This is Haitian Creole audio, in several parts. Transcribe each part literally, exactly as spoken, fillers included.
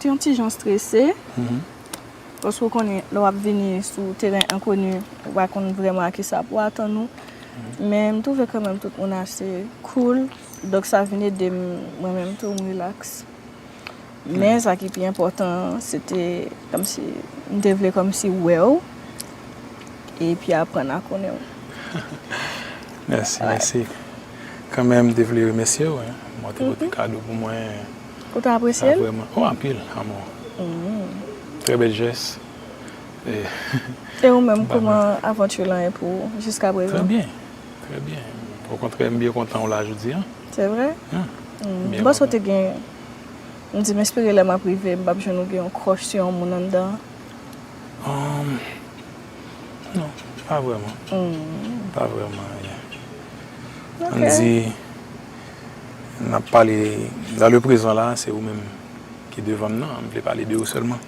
Yon ti jan strese, paske w konnen, lè w ap vini sou teren enkoni, ou pa konn vrèman a kisa pou w atann ou. Men m twouve kanmenm tout moun ase cool. Donk sa vin ede m, mwen menm tou, m relax. Men sa ki pi enpòtan an, se te kòmsi, m te vle kòmsi wè w, epi aprann a konnen w. Mèsi, mèsi. Kanmenm, m te vle remèsye w, hein. Mwen te pote kado pou mwen. Ou te apresye l? Vrèman. Oh, anpil, amò. Trè bèl jès. E ou menm, kòman avanti lan ye pou ou jiska prezan? Trè byen, trè byen. Okontrè, m byen kontan w la jodi a. Se vre? M panse w te gen, m di m espere lè m ap rive, m p ap jwenn ou gen yon crush sou yon moun anndan. Non, pa vrèman. Pa vrèman, yeah. Ann di, n ap pale, dans le présent la, se ou menm ki devan m nan, m vle pale de ou sèlman.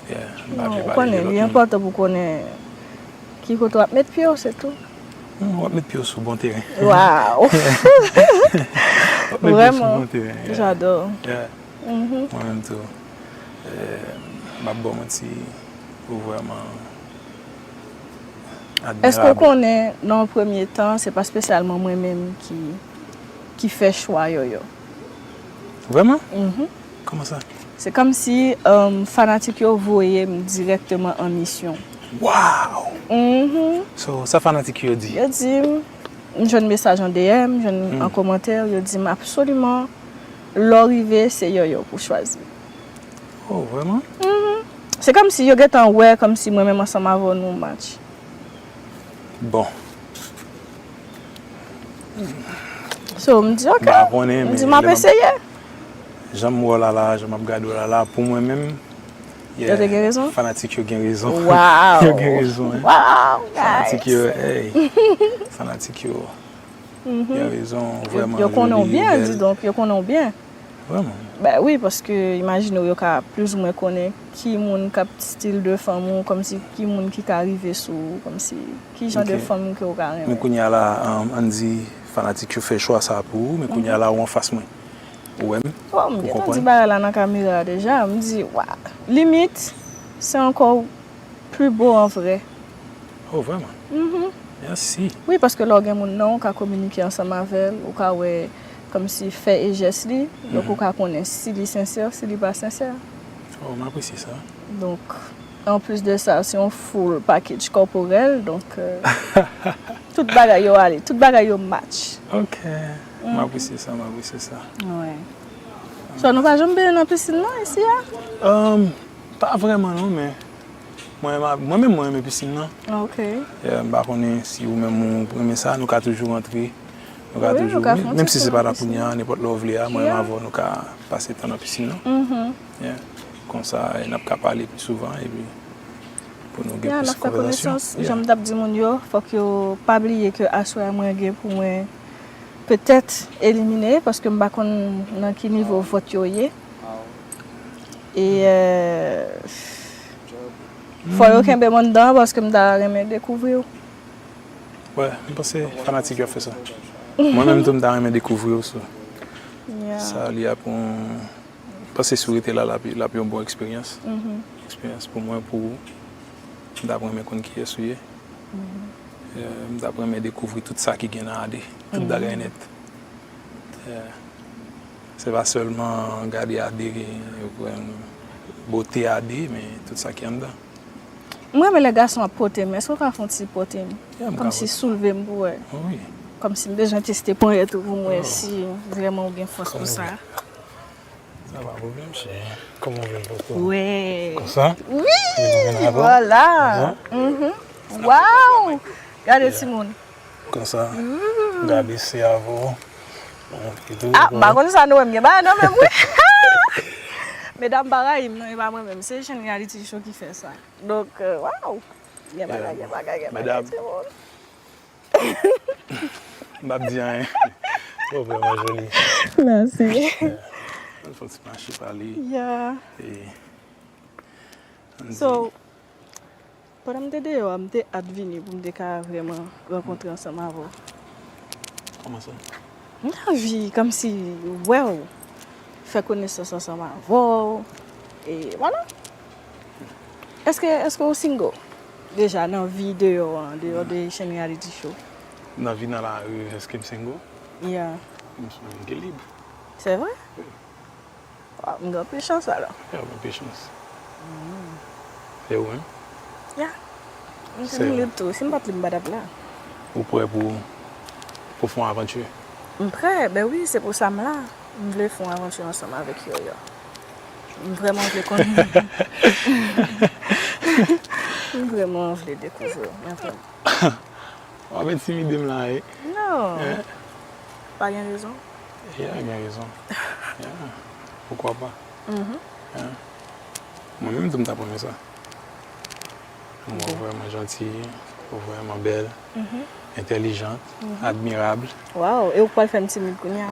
Yeah, m pa vle pale de lòt moun. Non, ou konnen, li enpòtan pou konnen ki kote w ap met pye w, se tou. W ap met pye w sou bon teren. Wow! W ap met pye w sou bon teren, yeah. J'adore. Yeah. Mwen menm tou. M ap ba w manti, ou vrèman admirab. Èske w konnen, nan yon premye tan, se pa espesyalman mwen menm ki, ki fè chwa Yoyo? Vrèman? Kòman sa? Se kòmsi fanatik yo voye m dirèkteman an misyon. Wow! So, sa fanatik yo di? Yo di m, m jwenn mesaj an D M, m jwenn an kòmantè, yo di m absoliman, lè w rive, se Yoyo pou w chwazi. Oh, vrèman? Se kòmsi yo gentan wè kòmsi mwen menm ansanm avè w nou match. Bon. So, m di ok. M di m ap eseye. Jan m wè w la la, jan m ap gade w la la, pou mwen menm, yo te gen rezon? Fanatik yo gen rezon. Wow! Yo gen rezon, hein? Wow! Fanatik yo, hey! Fanatik yo gen rezon, vrèman. Yo konnen w byen, didonk, yo konnen w byen. Vrèman? Ben wi, paske imajine w, yo ka plizoumwen konnen ki moun k ap stil de fanm ou, kòmsi ki moun ki ka rive sou ou, kòmsi ki jan de fanm ke w ka renmen. Men kounye a la, ann di fanatik yo fè chwa sa pou ou, men kounye a la ou anfas mwen. Ou wè m? Bon, m gentan di bagay la nan kamera a deja, m di, wa, limit, se ankò pli bo an vrè. Oh, vrèman? Mèsi. Wi, paske lè w gen moun nan, ou ka kominike ansanm avè l, ou ka wè kòmsi fè e jès li, donk ou ka konnen si li sensè, si li pa sensè. Oh, m apresye sa. Donk, anplis de sa, se yon full package kòporèl, donk, euh, tout bagay yo ale, tout bagay yo match. Ok. M apresye sa, m apresye sa. Wi. So, nou pa janm benyen nan pisin non, isi a? Um, pa vrèman non, men mwen, mwen menm, mwen renmen pisin nan. Ok. Yeah, m pa konnen si ou menm ou renmen sa, nou ka toujou rantre. Nou ka toujou, menm si se pa nan kounye a, nenpòt lè ou vle a, mwen menm avè w, nou ka pase tan nan pisin nan. Yeah. Konsa, n ap ka pale pi souvan, epi pou nou gen plis konvèsasyon. Jan m t ap di moun yo, fòk yo pa bliye ke aswè a mwen gen pou mwen petèt elimine, paske m pa konn nan ki nivo vòt yo ye. E, euh, fò yo kenbe m anndan, paske m ta renmen dekouvri w. Wè, m panse fanatik yo ap fè sa. Mwen menm tou, m ta renmen dekouvri w, so. Sa li ap yon, m panse si w rete la, l ap, l ap yon bon eksperyans. Eksperyans pou mwen, pou ou. M t ap renmen konn kiyès ou ye. Euh, m t ap renmen dekouvri tout sa ki gen nan Ade. Tout bagay nèt. Yeah. Se pa sèlman gade Ade, yo konn bote Ade, men tout sa ki anndan. M renmen lè gason ap pote m. Èske w ka fè yon ti pote m? Kòmsi soulve m pou wè. Wi. Kòmsi m bezwen teste ponyèt ou pou m wè si vrèman ou gen fòs pou sa. Sa pa pwoblèm, cheri. Kòman w vle m pote w? Wè. Konsa? Wi! Vwala! Waw! Gade timoun. Konsa. Gade se avè w. Ah, m pa konn sa nou wè m gen bagay nan men m wi. Medam pa rayi m non, e pa mwen menm. Se Jen Reality Show ki fè sa. Donk, euh, waw. Gen bagay, gen bagay, gen bagay, timoun. M p ap di anyen. Ou vrèman joli. Mèsi. Ann fè yon ti mache pale. Yeah. E, So, pandan m te deyò a, m te at vini pou m te ka vrèman rankontre ansanm avè w. Kòman sa? M t anvi kòmsi wè w, fè konesans ansanm avè w. E vwala. Èske, èske ou single? Deja nan vi deyò an, deyò de chenn reality show. Nan vi nan lari, èske m single? Yeah. M, m gen lib. Se vre? Waw, m gen anpil chans alò. Ya, m gen anpil chans. E ou menm? Yeah. M te lib tou. Si m pa t lib, m pa t ap la. Ou prè pou, pou fè yon avanti? M prè, ben wi, se pou sa m la. M vle fè yon avanti ansanm avèk Yoyo. M vrèman vle konn. M vrèman vle dekouvri w. Mwen vrèman. W ap entimide m la, wi. Non. Pa gen rezon. Ya, gen rezon. Ya. Poukwa pa? Ya. Mwen menm tou m t ap renmen sa. Mwen vrèman janti, vrèman bèl, entèlijant, admirab. Waw, e ou k pral fè m timid kounye a?